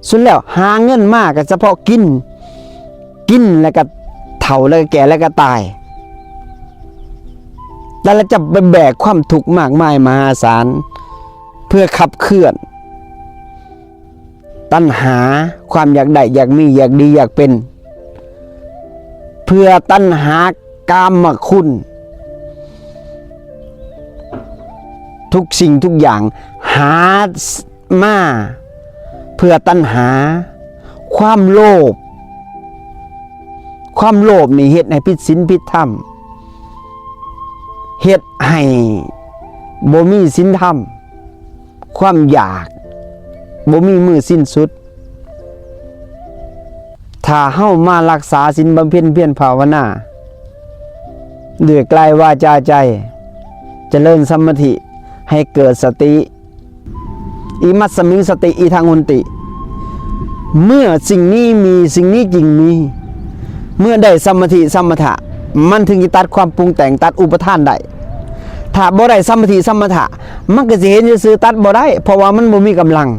ສຸດແລ້ວຫາເງິນມາກໍສະເພາະກິນ, ກິນແລ້ວກໍເຖົ້າ ແລ້ວກໍແກ່ ແລ້ວກໍຕາຍ, ແຕ່ລະຈະໄປແບກຄວາມທຸກມາກມາຍມະຫາສານ ເພື່ອຂັບເຄື່ອນຕັນຫາ ຄວາມຢາກໄດ້ ຢາກມີ ຢາກດີ ຢາກເປັນ, ເພື່ອຕັນຫາກາມະຄຸນ. ທຸກສິ່ງທຸກຢ່າງຫາມາເພື່ອຕັນຫາ, ຄວາມໂລບ, ຄວາມໂລບນີ້ເຮັດໃຫ້ຜິດສິນຜິດທຳ, ເຮັດໃຫ້ບໍ່ມີສິນທຳ, ຄວາມຢາກບໍ່ມີມື້ສິ້ນສຸດ. ຖ້າເຮົາມາລັກສາສິນ ບຳເພັນພຽນພາວະນາ ດ້ວຍກາຍ ວາຈາ ໃຈ, ຈະເລີນສະມາທິໃຫ້ເກີດສະຕິ, ອິມັດສະມິງສະຕິ ອິທັງ ໂຫນຕິ, ເມື່ອສິ່ງນີ້ມີ ສິ່ງນີ້ຈຶ່ງມີ, ເມື່ອໄດ້ສະມາທິສະມະຖະ ມັນເຖິງຈະຕັດຄວາມປຸງແຕ່ງ ຕັດອຸປະທານໄດ້. ຖ້າບໍ່ໄດ້ສະມາທິສະມະຖະ ມັນກໍຊິເຫັນຊື່ໆ ຕັດບໍ່ໄດ້ ເພາະວ່າມັນບໍ່ມີກຳລັງ.